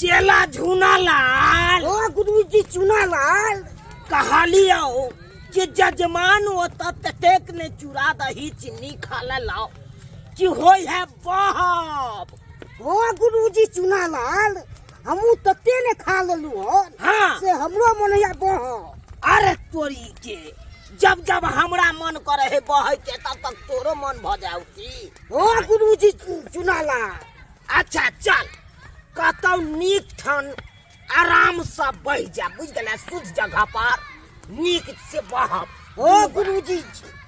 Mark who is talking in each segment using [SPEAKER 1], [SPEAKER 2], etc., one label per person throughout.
[SPEAKER 1] चेला झूना लाल।
[SPEAKER 2] ओ गुरुजी चुना लाल।
[SPEAKER 1] कहलियो कि जजमान ओतऽ ततेक ने चूड़ा दही चीनी खा लेलहुँ कि होइ है बहब।
[SPEAKER 2] ओ गुरुजी चुना लाल, हमहूँ तते ने खा लेलहुँ हन।
[SPEAKER 1] हाँ।
[SPEAKER 2] से हमरो मन होइया बहब।
[SPEAKER 1] अरे तोरी के, जब जब हमरा मन करे है बहे के तब तक तोरो मन भऽ जाउ की।
[SPEAKER 2] ओ गुरुजी चुना लाल।
[SPEAKER 1] अच्छा चल कतौ नीक ठान आरामसँ बहि जा, बुझि गेलै? शुद्ध जगह पर नीक से बहब।
[SPEAKER 2] ओ गुरुजी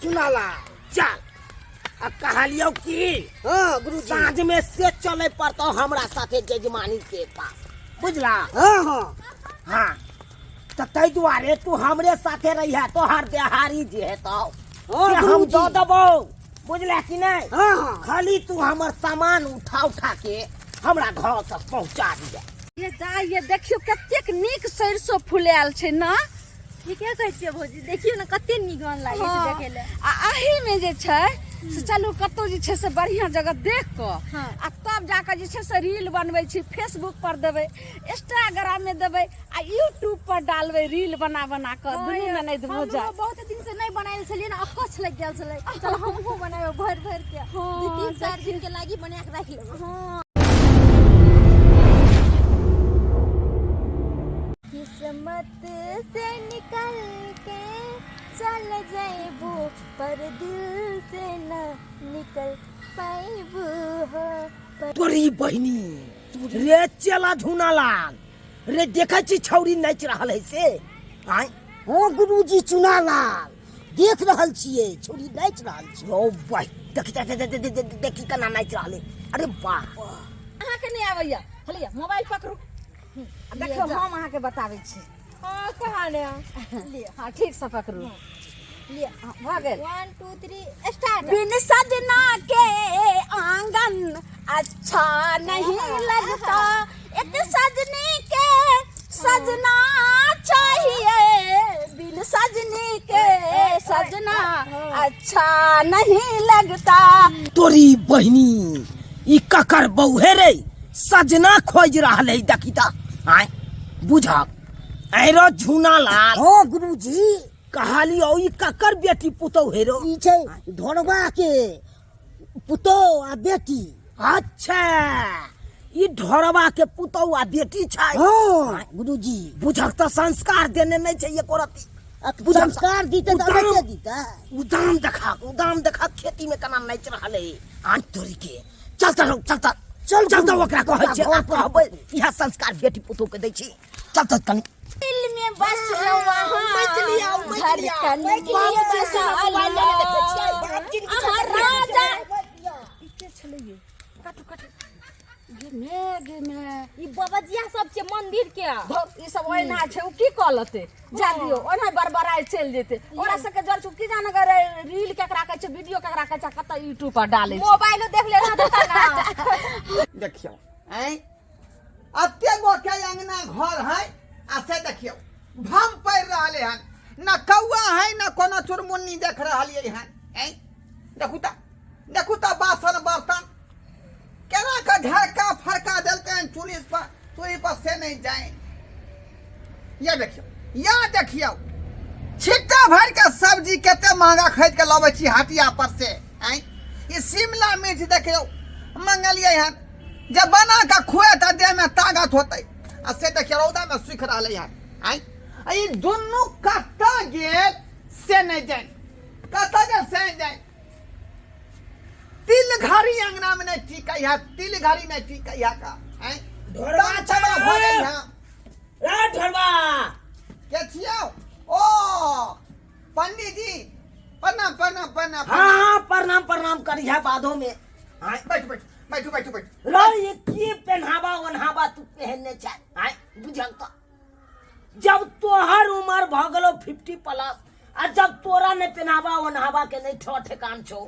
[SPEAKER 2] चुना लाल।
[SPEAKER 1] चल आ कहलियौ की,
[SPEAKER 2] हाँ गुरुजी,
[SPEAKER 1] साँझ में से चले पड़तौ हमरा साथे जजमानी के पास, बुझला?
[SPEAKER 2] हाँ हाँ
[SPEAKER 1] हाँ, तऽ ताहि दुआरे तू हमरे साथे रहिहे, तोहर देहारी जे हेतौ
[SPEAKER 2] हाँ,
[SPEAKER 1] से हम
[SPEAKER 2] गुरुजी।
[SPEAKER 1] दऽ देबौ, बुझला कि नहि?
[SPEAKER 2] हाँ हाँ।
[SPEAKER 1] खाली तू हमर सामान उठा उठा के हमरा घर तक पहुंचा दिया।
[SPEAKER 3] ये दाइ ये देखियौ कतेक नीक सरिसो फुलायल छै ना।
[SPEAKER 4] ठीके कहै छियै भौजी, देखियौ ने कते नीक मन लागै छै देखै लए।
[SPEAKER 3] आ एहि में जे छै से चलू कतौ जे छै से बढ़िया जगह देख कऽ
[SPEAKER 4] हाँ।
[SPEAKER 3] आ तब जाकऽ जे छै से रील बनबै छी, फेसबुक पर देबै, इंस्टाग्राम में देबै आ यूट्यूब पर डालबै, रील बना बना कऽ दुनू में नहि भऽ जाय।
[SPEAKER 4] हमरो बहुत दिन से नहि बनायल छलियै ने, अकछ लागि गेल छलै। चल हमहूँ बनेबै भरि भरि के,
[SPEAKER 3] हाँ,
[SPEAKER 4] 2-3-4 दिन के लागि बना के राखि लेबै।
[SPEAKER 3] हाँ।
[SPEAKER 4] किस्मत से निकल के चल जाइबू पर दिल से न निकल पाइबू हो पर।
[SPEAKER 1] तोरी बहिनी रे चेला झूना लाल रे, देखै छी छौरी नाचि रहल है से? आँय।
[SPEAKER 2] हाँ गुरुजी चुना लाल, देख रहल छियै छौरी नाचि रहल छै।
[SPEAKER 1] ओ भाई देखी देख, देख, देख, देख, देखी केना नाचि रहल है। अरे वाह।
[SPEAKER 3] अहाँके नहि आबैया? हलिया मोबाइल पकड़ू आ देखियौ, हम अहाँके बताबै छी।
[SPEAKER 4] हाँ कहाँ ने लिअ।
[SPEAKER 3] हाँ ठीक से पकड़ू।
[SPEAKER 4] लिअ।
[SPEAKER 3] हाँ, भऽ गेल।
[SPEAKER 4] 1 2 3 स्टार्ट।
[SPEAKER 3] बिन सजना के आंगन अच्छा नहीं लगता, एक सजनी के सजना चाहिए, बिन सजनी के सजना अच्छा नहीं लगता।
[SPEAKER 1] तोरी बहिनी, ई ककर बहू हे रे, सजना खोज रहल है? देखी तऽ आँय बुझक ऐरो झूना लाल।
[SPEAKER 2] हाँ गुरुजी।
[SPEAKER 1] कहलियौ ई ककर बेटी पुतहु हे रो?
[SPEAKER 2] ई छै ढोरबा के पुतहु आ बेटी।
[SPEAKER 1] अच्छा ई ढोरबा के पुतहु आ बेटी छै?
[SPEAKER 2] हाँ गुरुजी।
[SPEAKER 1] बुझक तऽ संस्कार देने नहि छै एको रत्ती।
[SPEAKER 2] आ
[SPEAKER 1] बुझक
[SPEAKER 2] संस्कार दीते तऽ
[SPEAKER 1] उदाम।
[SPEAKER 2] अवश्य दीते।
[SPEAKER 1] उदाम देखा, उदाम देखा, खेती में केना नाचि रहल है आन तोरी के। चल चल चल चल
[SPEAKER 2] चल
[SPEAKER 1] चल, तऽ
[SPEAKER 2] गुरु,
[SPEAKER 1] ओकरा कहै छियै,
[SPEAKER 2] घर पर
[SPEAKER 1] कहबै इएह संस्कार बेटी पुतहु के दै छी। चल चल कनी।
[SPEAKER 3] दिल में बस वहाँ
[SPEAKER 1] मैथिली आओ, मैथिली आओ।
[SPEAKER 3] धड़कन में
[SPEAKER 1] बाप जी से
[SPEAKER 3] बसा
[SPEAKER 1] मोबाइल लेने देखै छियै, बाप जी के
[SPEAKER 3] अहाँ
[SPEAKER 1] देखै
[SPEAKER 3] राजा।
[SPEAKER 1] छियै।
[SPEAKER 3] ई के छलै यौ? काटू काटू गे मे गे मे।
[SPEAKER 4] ई बाबाजिया सब छै मंदिर के।
[SPEAKER 3] धौ, ई सब ओहिना छै, ओ की कऽ लेतै? जा दियौ, ओहिना बड़बड़ाइ चलि जेतै। ओकरा सबके जर छै, की जाने गे रील केकरा कहै छै, वीडियो केकरा कहै छै, कतऽ यूट्यूब पर डालै छै।
[SPEAKER 4] मोबाइलो देख ले रहत ना।
[SPEAKER 5] देखियौ आँय, एते गो के अंगना घर है आ से देखियौ भम पड़ि रहलै हन, न कौआ है न कोनो चुरमुन्नी देख रहलियै हन। आँय देखू तऽ, देखू तऽ बासन बर्तन केना के झड़का फड़का देलकै हन चूल्ही पर, चूल्ही पर से नहि जाए। या देखियौ, या देखियौ छिट्टा भरि के सब्जी कते महंगा खरीद के लबै छी हटिया पर से। आँय ई शिमला मिर्च देखियौ मंगलियै हन, जब बना के खुए तऽ देह में ताकत होतै, आ से देखियौ रौदा में सूखि रहलै हन। आँय आ ई दुनू कतऽ गेल से नहि जानि, कतऽ गेल से नहि जानि। तिल घड़ी अंगना में नहीं टिकै है, तिल घड़ी नहीं टिकै है का। आँय
[SPEAKER 1] ढोरबा
[SPEAKER 5] दाम छबड़ा भऽ गेल है।
[SPEAKER 1] रे ढोरबा।
[SPEAKER 5] के छियौ? ओ पंडित जी प्रणाम प्रणाम प्रणाम।
[SPEAKER 1] हाँ हाँ प्रणाम प्रणाम करिहे बाधो में।
[SPEAKER 5] आँय बैठ बैठ बैठू बैठू बैठू।
[SPEAKER 1] रे ये की पहनावा ओन्हावा तू पहनने छै? आँय बुझल तऽ जब तोहर उमर भऽ गेलौ 50 प्लस आ जब तोरा नहि पहनावा ओन्हावा के नहि ठो ठेकान छौ,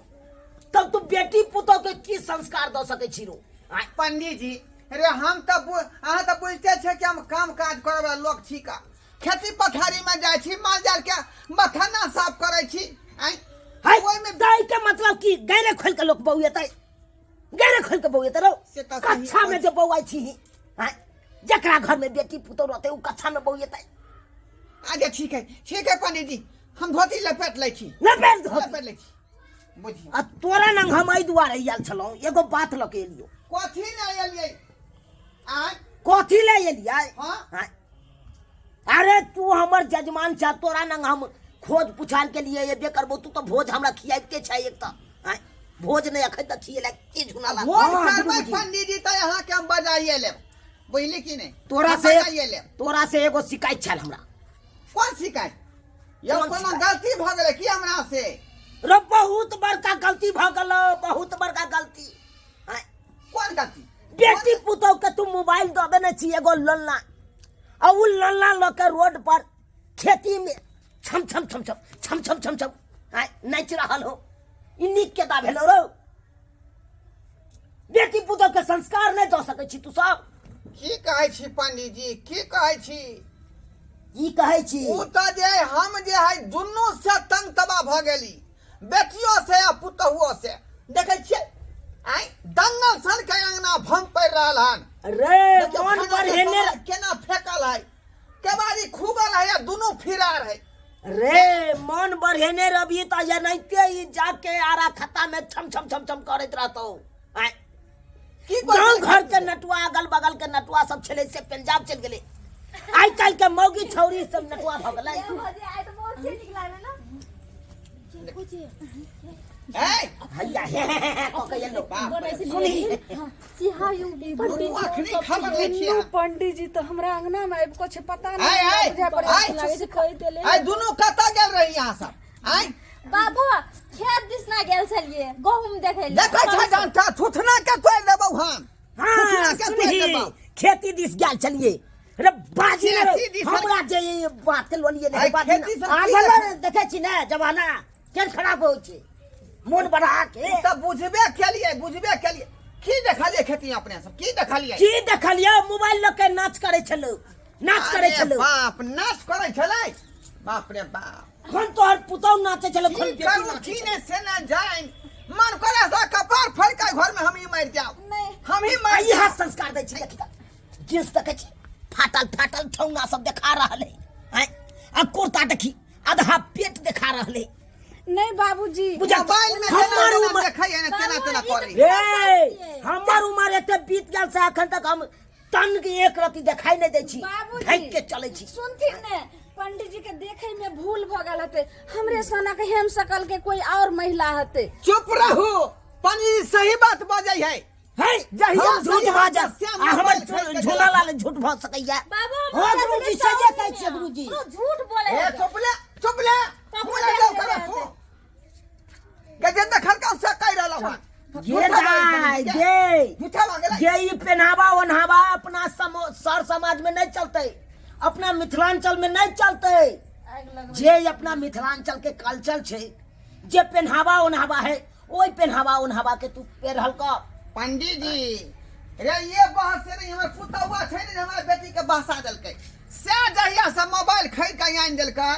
[SPEAKER 1] तब तू बेटी पुतोह के की संस्कार दऽ सकै छी रो? आँय
[SPEAKER 5] पंडित जी रे, हम तऽ अहाँ तऽ बुझिते छियै कि हम काम काज करऽ वाला लोक छी का, खेती पथारी में जाइ छी, माल जाल के बथाना साफ करै छी। आँय
[SPEAKER 1] है
[SPEAKER 5] ओहिमे
[SPEAKER 1] दाइ के मतलब की गैरे खोलि के लोक बौएतै? गैरे खोलि के बौएतै रौ?
[SPEAKER 5] से तऽ सही
[SPEAKER 1] कच्छा में जे बौआइ छी। आँय जकरा घर में बेटी पुतोह रहतै ओ कच्छा में बौएतै।
[SPEAKER 5] अच्छा ठीक है, ठीक है पंडित जी, हम धोती लपेट लै छी।
[SPEAKER 1] लपेट धोती।
[SPEAKER 5] लपेट लै छी, बुझियौ।
[SPEAKER 1] आ तोरा लग हम एहि दुआरे आयल छलहुँ, एगो बात लऽ के एलियौ।
[SPEAKER 5] कथी लए एलियै आँय?
[SPEAKER 1] कथी लए एलियै?
[SPEAKER 5] हाँ।
[SPEAKER 1] आँय? अरे तू हमर जजमान छ, तोरा नंग हम खोज पुछार के लिए एबे करबो। तू तो भोज हमरा खियाबिते छै एक तऽ। आँय, भोज नहि अखन तक खियेला की झुना ला।
[SPEAKER 5] भोज
[SPEAKER 2] हाँ,
[SPEAKER 5] करबै
[SPEAKER 2] गुरुजी।
[SPEAKER 5] पंडीजी तऽ अहाँके हम बजाइए लेब, बुझली कि नहि?
[SPEAKER 1] तोरा
[SPEAKER 5] हम
[SPEAKER 1] से
[SPEAKER 5] बजाइए लेब।
[SPEAKER 1] तोरा से एगो शिकायत छल हमरा।
[SPEAKER 5] कोन शिकायत यौ?
[SPEAKER 1] कोन
[SPEAKER 5] कोनो
[SPEAKER 1] शिकायत?
[SPEAKER 5] गलती भऽ गेलै की हमरा से?
[SPEAKER 1] रे बहुत बड़का गलती भऽ गेलो, बहुत बड़का गलती। आँय,
[SPEAKER 5] कोन गलती?
[SPEAKER 1] बेटी पुतोह के तू मोबाइल दऽ देने छी एगो लल्ला, आ उ लल्ला लऽ के रोड पर खेती में छम छम छम छम छम छम छम छम आँय नाचि रहल हो। ई नीक केता भेलो रौ? बेटी पुतोह के संस्कार नहि दऽ सकै छी तू सब।
[SPEAKER 5] की कहै छी पंडीजी, की कहै छी?
[SPEAKER 2] की कहै छी?
[SPEAKER 5] ओ तऽ जे हम जे है दुनू से तंग तबाह भऽ गेली, बेटियो से आ पुतहुओ से। देखै छियै आँय, दंगल सन के अंगना भम पड़ि रहल हन।
[SPEAKER 1] रे
[SPEAKER 5] देखियौ,
[SPEAKER 1] मन
[SPEAKER 5] खाना के
[SPEAKER 1] बढ़ेने
[SPEAKER 5] सामान केना फेकल है, केबाड़ी खुगल है आ दुनू फिरार है।
[SPEAKER 1] रे मन बढ़ेने रवि तऽ एनाहिते ई जाके आरा खत्ता में छम छम छम छम करैत रहतौ। आँय,
[SPEAKER 5] की
[SPEAKER 1] गाँव घर के नटुआ, अगल बगल के नटुआ सब छलै से पंजाब चलि गेलै। आइ काल्हि के मौगी छौरी सब नटुआ भऽ गेलै।
[SPEAKER 4] भौजी आइ तऽ बहुत नीक लागलै ने।
[SPEAKER 5] ए
[SPEAKER 1] हैया हे हे हे हे कऽ के एलौ।
[SPEAKER 5] बाप रे,
[SPEAKER 1] सुनही।
[SPEAKER 4] See how you
[SPEAKER 5] दुनू अखनी खबर लै छियै।
[SPEAKER 3] दुनू पंडीजी तऽ हमरा अंगना में आबि कऽ छै, पता
[SPEAKER 5] आय,
[SPEAKER 3] नहि
[SPEAKER 5] आय,
[SPEAKER 3] बुझाय पड़ै
[SPEAKER 5] आय,
[SPEAKER 3] छै, लागै छै कहि देले।
[SPEAKER 5] आइ दुनू कतऽ गेल रही अहाँ सब? आइ
[SPEAKER 4] बाबू खेत दिस ना गेल छलिए गहूम देखै लए।
[SPEAKER 5] देखै छै डंटा थुथना के तोड़ि देबौ हम।
[SPEAKER 1] हाँ
[SPEAKER 5] थुथना के तोड़ि
[SPEAKER 1] सुनही,
[SPEAKER 5] देबौ।
[SPEAKER 1] खेती दिस गेल छलिए रे बाजी ने।
[SPEAKER 5] खेती दिस
[SPEAKER 1] हमरा जे ई बात के लोलिए
[SPEAKER 5] आइ
[SPEAKER 1] ने बाजी
[SPEAKER 5] खेती
[SPEAKER 1] ने
[SPEAKER 5] सब
[SPEAKER 1] आ
[SPEAKER 5] की
[SPEAKER 1] गेलो
[SPEAKER 5] देखै?
[SPEAKER 1] ने, देखै छी ने जमाना केहन खराब होइ छै, मोन बढ़ा के।
[SPEAKER 5] तऽ बुझबे केलिए, बुझबे केलिए। की देखलिए खेती अपने सब, की देखलिए?
[SPEAKER 1] की देखलिए? मोबाइल लऽ के नाच करै छलौ, नाच करै
[SPEAKER 5] अरे
[SPEAKER 1] छलौ।
[SPEAKER 5] बाप, नाच करै छलै, बाप रे बाप।
[SPEAKER 1] खन तोहर पुतहु नाचै छलै, खन
[SPEAKER 5] की
[SPEAKER 1] बेटी
[SPEAKER 5] करू
[SPEAKER 1] नाचै
[SPEAKER 5] की
[SPEAKER 1] छलै।
[SPEAKER 5] नहि से नहि जानि, मन करे से कपार फाड़ि के घर में हम ही मरि जाओ।
[SPEAKER 4] नहि।
[SPEAKER 5] हम ही
[SPEAKER 1] आ
[SPEAKER 5] मरि
[SPEAKER 1] इएह
[SPEAKER 5] जाओ।
[SPEAKER 1] संस्कार दै छी। देखी तऽ जींस देखै छी फाटल फाटल, ठौना सब देखा रहल है। आँय, आ कुर्ता देखी आधा पेट देखा रहल है।
[SPEAKER 3] नहीं बाबूजी,
[SPEAKER 1] बुझा
[SPEAKER 5] मोबाइल में
[SPEAKER 1] हमर
[SPEAKER 5] तेना तेना
[SPEAKER 1] उमर
[SPEAKER 5] देखै है ने, तेना तेना करै।
[SPEAKER 1] ए हमर उमर एते बीत गेल से अखन तक हम तन के एक रति देखाई नहीं दै छी,
[SPEAKER 3] बाबूजी।
[SPEAKER 1] ढकि के चलै छी।
[SPEAKER 3] सुनथिन ने पंडित जी के देखे में भूल भ गेल हते, हमरे सना के हेम सकल के कोई और महिला हते।
[SPEAKER 5] चुप रहू पंडित जी, सही बात बजै है।
[SPEAKER 1] है
[SPEAKER 5] जहिया
[SPEAKER 1] हम झूठ
[SPEAKER 5] सही
[SPEAKER 1] बाजब
[SPEAKER 5] श्याम
[SPEAKER 1] आ हमर
[SPEAKER 5] मोबाइल खरीद के
[SPEAKER 1] झूला लाल झूठ भऽ सकैया?
[SPEAKER 4] बाबू हम
[SPEAKER 2] हाँ
[SPEAKER 4] ओकरा
[SPEAKER 2] गुरुजी,
[SPEAKER 4] से
[SPEAKER 2] सहिए कहै छियै गुरुजी।
[SPEAKER 4] ओ झूठ बोले
[SPEAKER 5] ए
[SPEAKER 4] है।
[SPEAKER 5] चुप ले, चुप ले,
[SPEAKER 4] बाबू
[SPEAKER 5] मुँह लग जाओ
[SPEAKER 4] देख
[SPEAKER 5] करो
[SPEAKER 4] रहे
[SPEAKER 5] तू। गजेंद्र खड़का से कहि रहलहुँ हन।
[SPEAKER 1] गे दाइ गे,
[SPEAKER 5] झूठा भऽ गेलै।
[SPEAKER 1] गे ई पेनावा ओन्हावा अपना सर समाज में नहीं चलते, अपना मिथिलांचल में नहीं चलते। जे अपना मिथिलांचल के कल्चर छै, जे पेन्हावा ओन्हावा है, ओहि पेन्हावा ओन्हावा के तू पेरहल कर।
[SPEAKER 5] पंडित जी रे, ये बहस से नहीं, हमर पुतौआ छै ने जे हमरा बेटी के बहसा देलकै, से जहिया से मोबाइल खरीद के आनि देलकै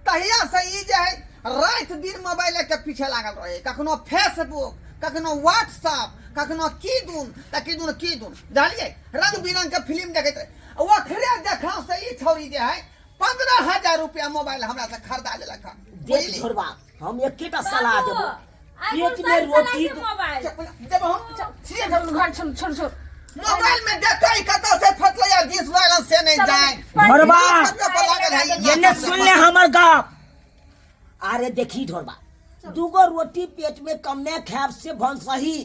[SPEAKER 5] तहिया से ई जे है राति दिन मोबाइल के पीछे लागल रहे, कखनो फेसबुक, कखनो व्हाट्सअप, कखनो की दून तऽ की दून की दून, जानलियै, रंग बिरंग के फिल्म देखैत रहे। ओकरे देखा से ई छौरी जे है 15,000 रुपया मोबाइल हमरा से खरीदा लेलक हन।
[SPEAKER 1] देख
[SPEAKER 5] बुझली?
[SPEAKER 1] छोड़बा, हम एकेटा सलाह
[SPEAKER 4] बाबू,
[SPEAKER 1] देबो,
[SPEAKER 4] आइ
[SPEAKER 1] पेट में
[SPEAKER 4] कोन
[SPEAKER 1] रोटी
[SPEAKER 4] चला छै मोबाइल?
[SPEAKER 5] देबो हम
[SPEAKER 3] छियै घर घर छोड़ छोड़ छोड़।
[SPEAKER 5] मोबाइल में देखै कतौ से फटलै या जींस वाला से नहीं जाए।
[SPEAKER 1] ढोरबा
[SPEAKER 5] पर लागल है ई।
[SPEAKER 1] एने सुन ले हमर गप। अरे देखी ढोरबा, दूगो रोटी पेट में कमे खायब से भन सही,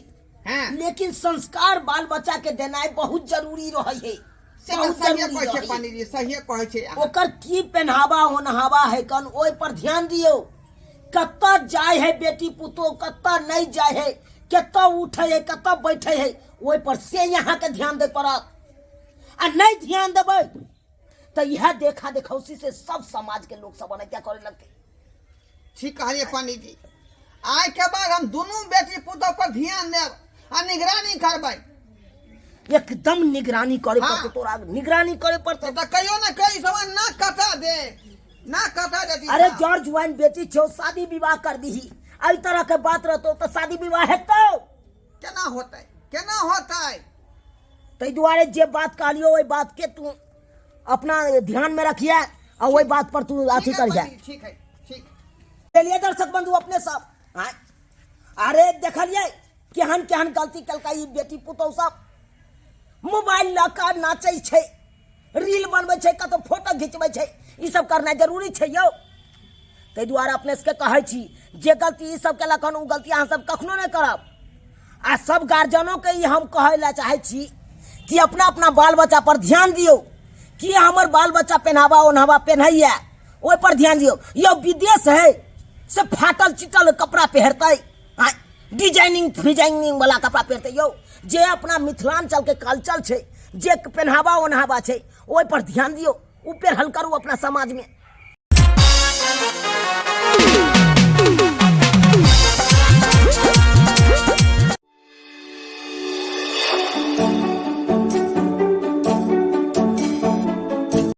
[SPEAKER 5] हाँ।
[SPEAKER 1] लेकिन संस्कार बाल बच्चा के देनाइ बहुत जरूरी रहै है।
[SPEAKER 5] से तऽ
[SPEAKER 1] बहुत
[SPEAKER 5] सहिए
[SPEAKER 1] जरूरी
[SPEAKER 5] कहै छै
[SPEAKER 1] रहै है।
[SPEAKER 5] पंडित जी, सहिए कहै छै अहाँ।
[SPEAKER 1] ओकर की पेन्हावा ओन्हावा है कन, ओहि पर ध्यान दियौ। कतऽ जाय है बेटी पुतोह, कतऽ नहीं जाय है, कतऽ उठे है, कतऽ बैठे है, ओहि पर से अहाँके ध्यान दै पड़त। आ नहीं ध्यान देबै तऽ इएह देखा देखौसी से सब समाज के लोग सब अनैत्या करे लगतै।
[SPEAKER 5] ठीक कहलिए पंडित जी, आइ के बाद हम दुनू बेटी पुतोह पर ध्यान देब आ निगरानी करबै।
[SPEAKER 1] एकदम निगरानी करे
[SPEAKER 5] हाँ।
[SPEAKER 1] पड़तै तोरा, निगरानी करे पड़तै।
[SPEAKER 5] तऽ कहियो ने कहियो सब ना कटा दे, ना कटा देती।
[SPEAKER 1] अरे जॉर्ज वाइन बेटी छौ, शादी विवाह कर दीही, एहि तरह के बात रहतो तऽ शादी विवाह हेतौ?
[SPEAKER 5] केना होतै, केना होतै?
[SPEAKER 1] ताहि दुआरे जे बात कहलियौ ओहि बातके तू अपना ध्यानमे रखिए आ ओहि बात पर तू अथी
[SPEAKER 5] ठीक है
[SPEAKER 1] करिहे।
[SPEAKER 5] पंडी, ठीक है, ठीक।
[SPEAKER 1] चलिए दर्शक बंधु अपने सब, आँय? अरे देखलिए केहन केहन गलती केलकै ई बेटी पुतहु सब। मोबाइल लऽ कऽ नाचै छै, रील बनबै छै, कतौ फोटो घिचबै छै, ई सब करनाइ जरूरी छै यौ। ताहि दुआरे अपने सबके कहै छी जे गलती ई सब केलक हन ओ गलती अहाँ सब कखनो नहि करब। आ सब गार्जियनोके ई हम कहै लए चाहै छी कि अपना अपना बाल बच्चा पर ध्यान दियौ कि हमर बाल बच्चा पहनावा ओनावा पेन्हैया, ओहि पर ध्यान दियौ। यौ विदेश है से फाटल चिटल कपड़ा पहिरतै, आँय, डिजाइनिंग फिजाइनिंग वाला कपड़ा पहिरतै। यौ जे अपना मिथिलांचलके कल्चर छै, जे पहनावा ओनावा छै, ओहि पर ध्यान दियौ, ओ पेरहल करू अपना समाजमे।